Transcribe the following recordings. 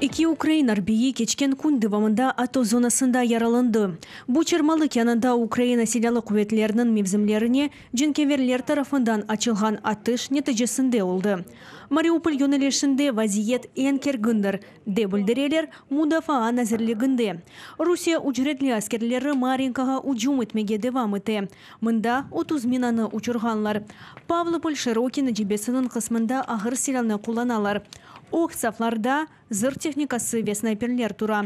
Eki ukrain arbiyi keçken kün devamında ATO zonasında yaralındı. Bu çırmalıq yanında Ukraina Silâlı quvetleriniñ mevzimlerine cenkâverler tarafından açılğan atış neticesinde oldı. Mariupol yönelişinde vaziyet eñ kergindir, dep bildireler Mudafaa nazirliginde. Rusiye ücretli askerleri Marinkağa ücüm etmege devam ete. Mında 30 minanı uçurğanlar. Pavlopol, Şırokino cebesiniñ qısmında ağır silânı qullanalar. Ög saflarda zırh tehnikası ve snayperler tura.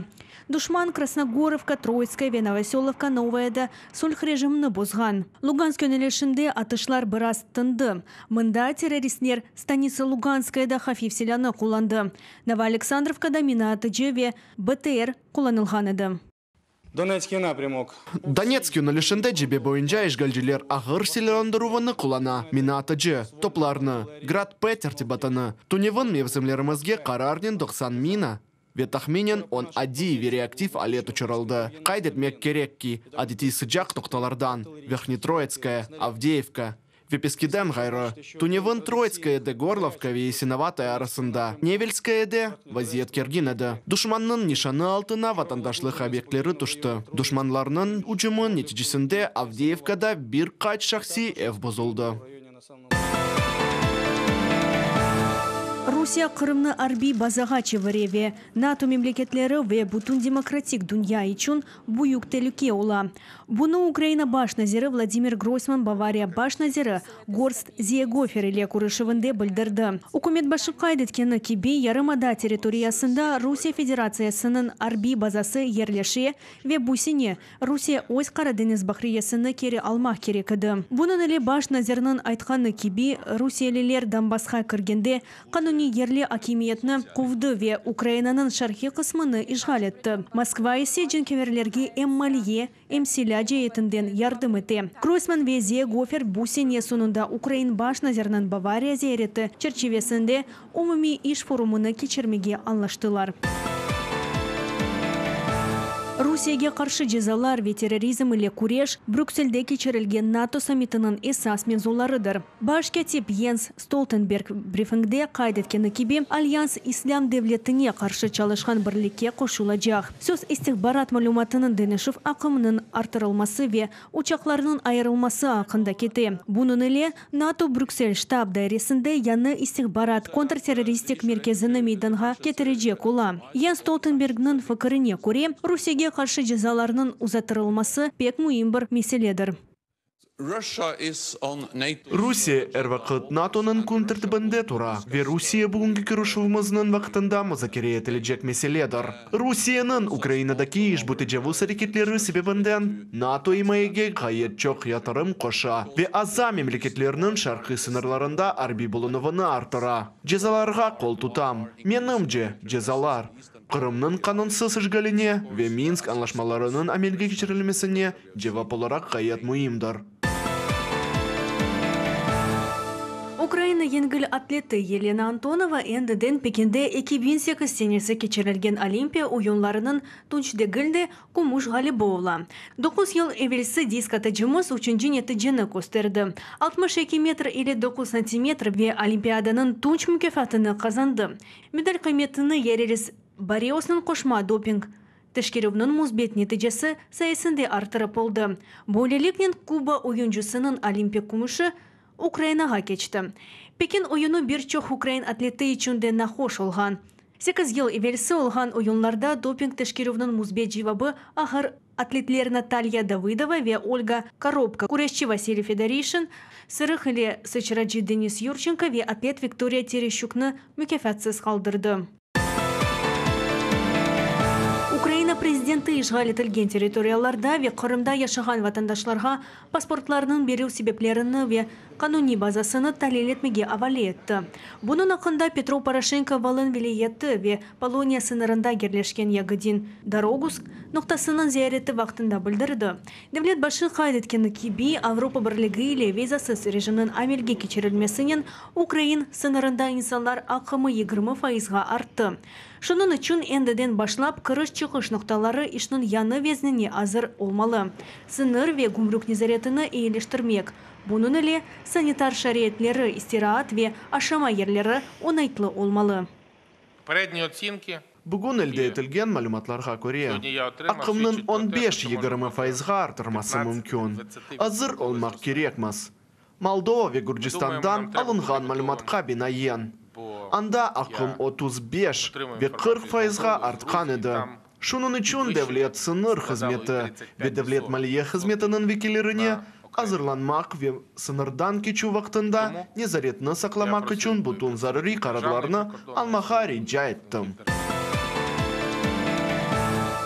Duşman Krasnogorovka, Troitskoye ve Novosölovka Novayada sulh rejimini bozğan. Lugansk yönelişinde atışlar biraz tındı. Mında terroristler Stanitsa Luganskayada hafif silânı qullandı. Novoaleksandrovkada minaatıcı ve BTR qullanılğan edi. Donetskiy naprâmok. Donetsk yönelişinde cebe boyunca işğalciler ağır silâlandıruvını qullana, minaatıcı, toplarnı, Grad-P tertibatını. Tünevin mevzimlerimizge qararnen 90 mina ve tahminen on adiy ve reaktiv alet uçurıldı. Qayd etmek kerek ki, adetiy sıcaq noqtalardan, Verhnetroitskoye, Avdeyevka, ve Peskiden ğayrı, tünevin Troitskoyede Gorlovka ve Yasinovataya arasında, Nevelskoyede vaziyet kergin edi. Duşmannıñ nişanı altına vatandaşlıq obyektleri tüşti. Duşmanlarnıñ ücümi neticesinde Avdeyevkada bir qaç şahsiy ev bozuldı. Rusiye Qırımnı arbiy bazağa çevire ve NATO memleketleri ve bütün demokratik dünya içün büyük telüke ola. Bunı Ukraina baş naziri Vladimir Groysman Bavariya baş naziri Gorst Zeegofer ile körüşüvinde bildirdi. Ükümet başı qayd etkeni kibi, yarımada territoriyasında Rusiye Federatsiyasınıñ arbiy bazası yerleşe ve bu sene Rusiye öz Qara deñiz bahriyesini keri almaq kerek edi. Bunıñ ile baş nazirniñ aytqanı kibi, rusiyeliler Donbassqa kirgende Qanuniy yerli akimiyetni quvdı ve Ukrainanıñ şarqiy qısmını işğal etti. Moskva ise cenkâverlerge em maliye, em silâ ceetinden yardım ete. Groysman ve Zeegofer bu sene soñunda Ukrain baş naziriniñ Bavariya ziyareti çerçivesinde umumiy iş forumını keçirmege añlaştılar. Rusiyege qarşı cezalar ve terrorizm ile küreş Brükselde keçirilgen NATO sammitiniñ esas mevzularıdır. Baş kâtip Yens Stoltenberg brifingde qayd etkeni kibi, Alyans İslâm devletine qarşı çalışqan birlikke qoşulacaq. Söz istihbarat malümatınıñ deñişüv aqımınıñ arttırılması ve uçaqlarnıñ ayırılması aqqında kete. Bunıñ ile NATO Brüksel ştab dairesinde yañı istihbarat kontrterroristik merkezini meydanğa ketirecek ola. Jens Stoltenbergniñ fikirine köre, Rusiyege qarşı cezalarnıñ uzattırılması pek müim bir meseledir. Rusiye er vaqıt NATOnıñ kün tertibinde tura ve Rusiye bugünki körüşüvimizniñ vaqtında muzakere etilecek meseledir. Rusiyeniñ Ukrainadaki işbu tecavuz areketleri sebebinden NATO imayege ğayet çoq yatırım qoşa ve aza memleketlerniñ şarqiy sıñırlarında arbiy bulunuvını arttıra. Cezalarğa qol tutam. Menimce, cezalar, Qırımnıñ qanunsız işğaline ve Minsk añlaşmalarınıñ amelge keçirilmesine cevap olaraq ğayet müimdir. Ukraina yengil atleti Yelena Antonova endiden Pekinde 2008 senesi keçirilgen Olimpiya oyunlarınıñ tunç degil de, kümüş ğalibi ola. Doquz yıl evelsi disk atıcımız üçünci neticeni kösterdi, 62 metr 59 santimetr ve Olimpiadanıñ tunç mukâfatını qazandı. Medal qıymetini Yarelis Barriosnıñ qoşma doping teşkerüvniñ müsbet neticesi sayesinde arttırıp oldı. Böyleliknen Kuba oyuncısınıñ olimpik kümüşi Ukrainağa keçti. Pekin oyunı bir çoq ukrain atleti içün de nahoş olğan. Sekiz yıl evelsi olğan oyunlarda doping teşkerüvniñ müsbet cevabı ağır atletler Natalya Davıdova ve Olga Korobko, küreşçi Vasiliy Fedorişin, sırıq ile sıçracı Denis Yurçenko ve atlet Viktoriya Tereşçuknı mukâfatsız qaldırdı. Ukraina prezidenti işğal etilgen territoriyalarda ve Qırımda yaşağan vatandaşlarğa pasportlarnıñ berüv sebeplerini ve qanuniy bazasını talil etmege avale etti. Bunıñ aqqında Petro Poroşenko Volın vilâyeti ve Poloniya sıñırında yerleşken Yagodin, Dorogusk, noqtasınıñ ziyareti vaqtında bildirdi. Devlet başı qayd etkeni kibi, Avropa Birligi ile vizasız rejimniñ amelge keçirilmesinen ukrain sıñırında insanlar aqımı 20 fayızğa arttı. Şunıñ içün endiden başlap kiriş-çıqış noqtaları işniñ yañı veznine azır olmalı, sıñır ve gümrük nezaretini eyileştirmek, bunıñ ile sanitar şaraitleri, istiraat ve aşama yerleri oñaytlı olmalı. Bugün elde etilgen malümatlarğa köre, aqımnıñ on beş, 20 fayızğa arttırması mümkün. Azır olmaq kerekmiz. Moldova ve Gürcistandan alınğan malümatqa binaen, anda aqım 35 ve 40 fayızğa artqan edi. Şunıñ içün Devlet sıñır hızmeti ve Devlet maliye hızmetiniñ vekillerine azırlanmaq ve sıñırdan keçüv vaqtında nezaretni saqlamaq içün bütün zaruriy qararlarnı almağa rica ettim.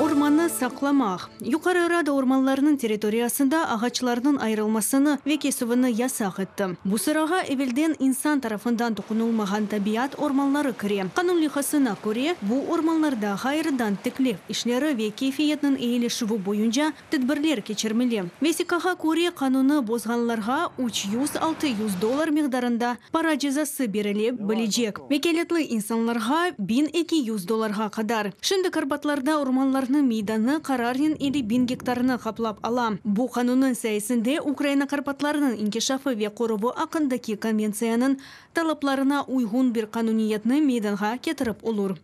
Ormannı saqlamaq. Yuqarı Rada ormanlarnıñ territoriyasında ağaçlarnıñ ayırılmasını ve kesüvini yasaq etti. Bu sırağa evelden insan tarafından toqunılmağan tabiat ormanları kire. Qanun leyhasına köre, bu ormanlarda ğayrıdan tiklev işleri ve keyfiyetniñ eyileşüvi boyunca tedbirler keçirmeli. Vesiqağa köre, qanunnı bozğanlarğa 300-600 dollar miqdarında para cezası berile bilecek, vekâletli insanlarğa, 1200 dollarğa qadar. Şimdi Karpatlarda ormanlarnıñ meydanı qararnen 50.000 gektarnı qaplap ala. Bu qanunnıñ sayesinde Ukraina Karpatlarnıñ inkişafı ve qoruvı aqqındaki konventsiyanıñ talaplarına uyğun bir qanuniyetni meydanğa ketirip olur.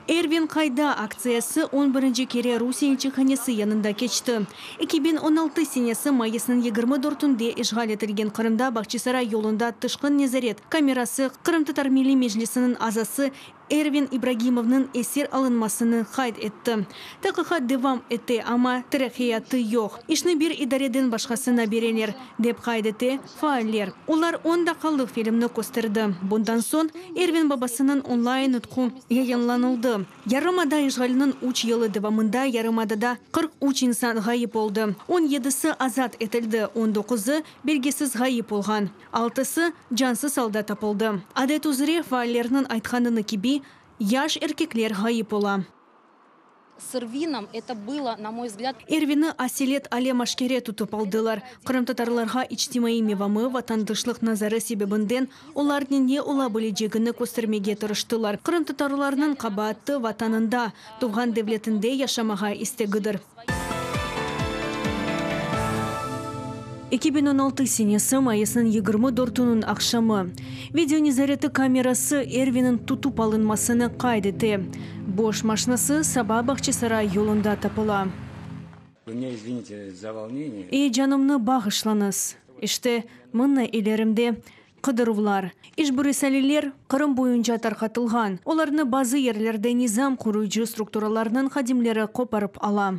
Ervin qayda aktsiyası on birinci kere Rusiye elçihanesi yanında keçti. 2016 senesi mayısnıñ 24-ünde işğal etilgen Qırımda Bağçasaray yolunda tışqı nezaret kamerası Qırımtatar Milliy Meclisiniñ azası Ervin İbragimovnıñ esir alınmasını qayd etti. Taqiqat devam ete, amma teraqqiyatı yoq. İşni bir idareden başqasına bereler, dep qayd ete faaller. Olar on daqqalıq filmni kösterdi. Bundan soñ Ervin babasınıñ onlayn nutqu yayınlanıldı. Yarımada işğaliniñ üç yılı devamında yarımadada 43 insan ğayıp oldı. On yedisi azat etildi, on doquzı belgisiz ğayıp olğan, altısı cansız alda tapıldı. Adet üzre, faallerniñ aytqanını kibi, yaş erkekler ğayıp ola. С Эрвином это было, на мой взгляд... Ervinni aselet alem-aşkere tutıp aldılar. Qırımtatarlarğa içtimaiy mevamı, vatandaşlıq nazarı sebebinden olarnen ne ola bilecegini köstermege tırıştılar. Qırımtatarlarnıñ qabaatı vatanında, tuvğan devletinde yaşamağa istegidir. 2016 senesi mayısnıñ 24-ünüñ aqşamı. Video nezareti kamerası Ervinniñ tutıp alınmasını qayd ete. Boş maşinası saba Bağçasaray yolunda tapıla. Вы меня извините за волнение. Eyecanımnı bağışlañız. İşte, mına ilerimde qıdıruvlar. İşbu risaleler Qırım boyunca tarqatılğan. Olarnı bazı yerlerde nizam qoruyıcı strukturalarnıñ hadimleri qoparıp ala.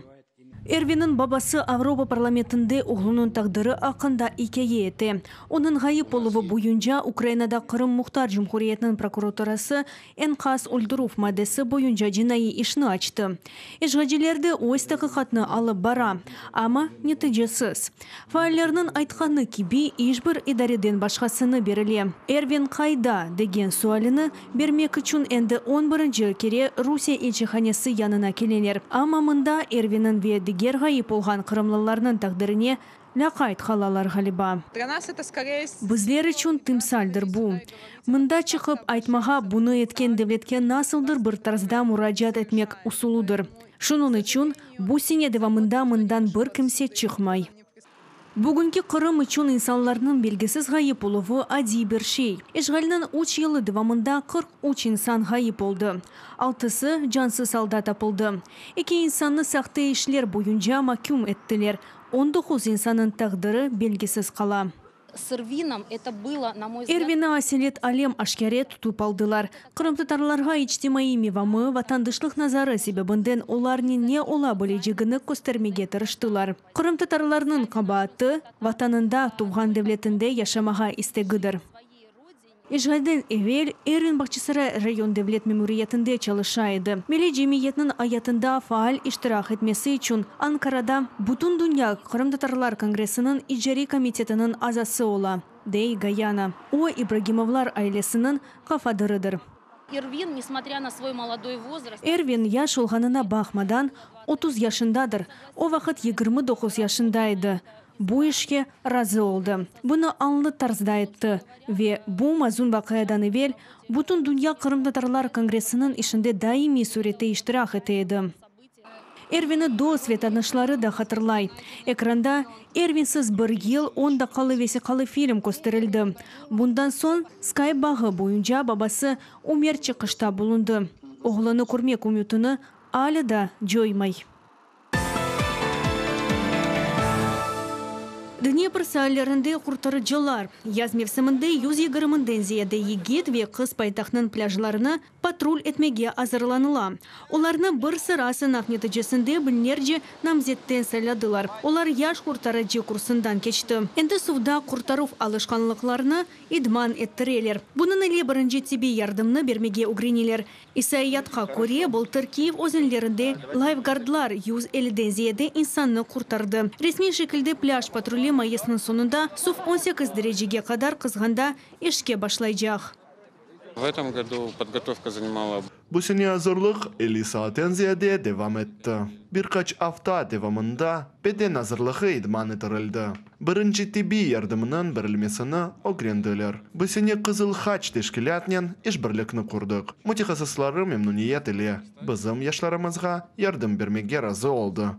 Ervinniñ babası Avropa parlamentinde oğlunıñ taqdiri aqqında ikâye ete. Onıñ ğayıp oluvı boyunca Ukrainada Qırım Muhtar Cumhuriyetiniñ prokuraturası eñqas öldürüv maddesi boyunca cinaiy işni açtı. İşğalciler de öz taqiqatnı alıp bara, amma neticesiz. Faallerniñ aytqanı kibi, iş bir idareden başqasına berile. Ervin qayda? degen sualini bermek içün endi on birinci kere Rusiye elçihanesi yanına keleler. Amma mında Ervinniñ ve diger ğayıp olğan qırımlılarnıñ taqdirine lâqayt qalalar, ğaliba. Bizler içün timsaldir bu. Mında çıqıp aytmağa, bunı etken devletke nasıldır bir tarzda muracaat etmek usulıdır. Şunıñ içün bu sene devamında mından bir kimse çıqmay. Bugünki Qırım içün insanlarnıñ belgisiz ğayıp oluvı adiy bir şey. İşğalniñ üç yılı devamında 43 insan ğayıp oldı. Altısı cansız alda tapıldı. Eki insannı sahte işler boyunca maküm ettiler. 19 insannıñ taqdiri belgisiz qala. С Эрвином это было, на мой взгляд... Ervinni aselet alem-aşkâre tutıp aldılar. Qırımtatarlarğa içtimaiy mevamı, vatandaşlıq nazarı sebebinden olarnen ne ola bilecegini köstermege tırıştılar. Qırımtatarlarnıñ qabaatı, vatanında, tuvğan devletinde yaşamağa istegidir. İşğalden evel Ervin Bağçasaray rayon devlet memuriyetinde çalışa edi. Milliy cemiyetniñ ayatında faal iştirak etmesi içün Ankarada Bütündünya qırımtatarlar kongressiniñ icariy komitetiniñ azası ola, dey Gayana. O, İbragimovlar ailesiniñ qafadırıdır. Эрвин, несмотря на свой молодой возраст... Ervin yaş olğanına baqmadan, 30 yaşındadır. O vaqıt 29 yaşında edi. Bu işke razı oldı. Bunı añlı tarzda etti. Ve bu mazun vaqiadan evel Bütündünya qırımtatarlar kongressiniñ işinde daimiy sürette iştirak ete edi. Ervinni dost ve tanışları da hatırlay. Ekranda Ervinsiz bir yıl on daqqalı vesiqalı film kösterildi. Bundan soñ Skype bağı boyunca babası Umer çıqışta bulundı. Oğlunı körmek ümütini alâ da coymay. Dnepr saillerinde qurtarıcılar. Yaz mevsiminde 120-den ziyade yigit ve qız paytahtnıñ plâjlarını patrul etmege azırlanıla. Olarnı bir sıra sınav neticesinde biñlerce namzetten sayladılar. Olar yaş qurtarıcı kursından keçti. Endi suvda qurtaruv alışqanlıqlarını idman ettireler. Bunıñ ile birinci tibbiy yardımnı bermege ögreneler. İsaiyatqa köre, bıltır Kiyev özenlerinde layfgardlar 150-den ziyade insannı qurtardı. Resmiy şekilde plâj patruli mayısnıñ soñunda suv 18 derecege qadar qızğanda işke başlaycaq. В этом году подготовка занимала Bu sene azırlıq 50 saatten ziyade devam etti. Bir qaç afta devamında beden azırlığı idman ettirildi. Birinci tibbiy yardımınıñ berilmesini ögrendiler. Bu sene Qızıl Haç teşkilâtnen işbirlikni qurdıq. Mütehassısları memnüniyet ile bizim yaşlarımızğa yardım bermege razı oldı.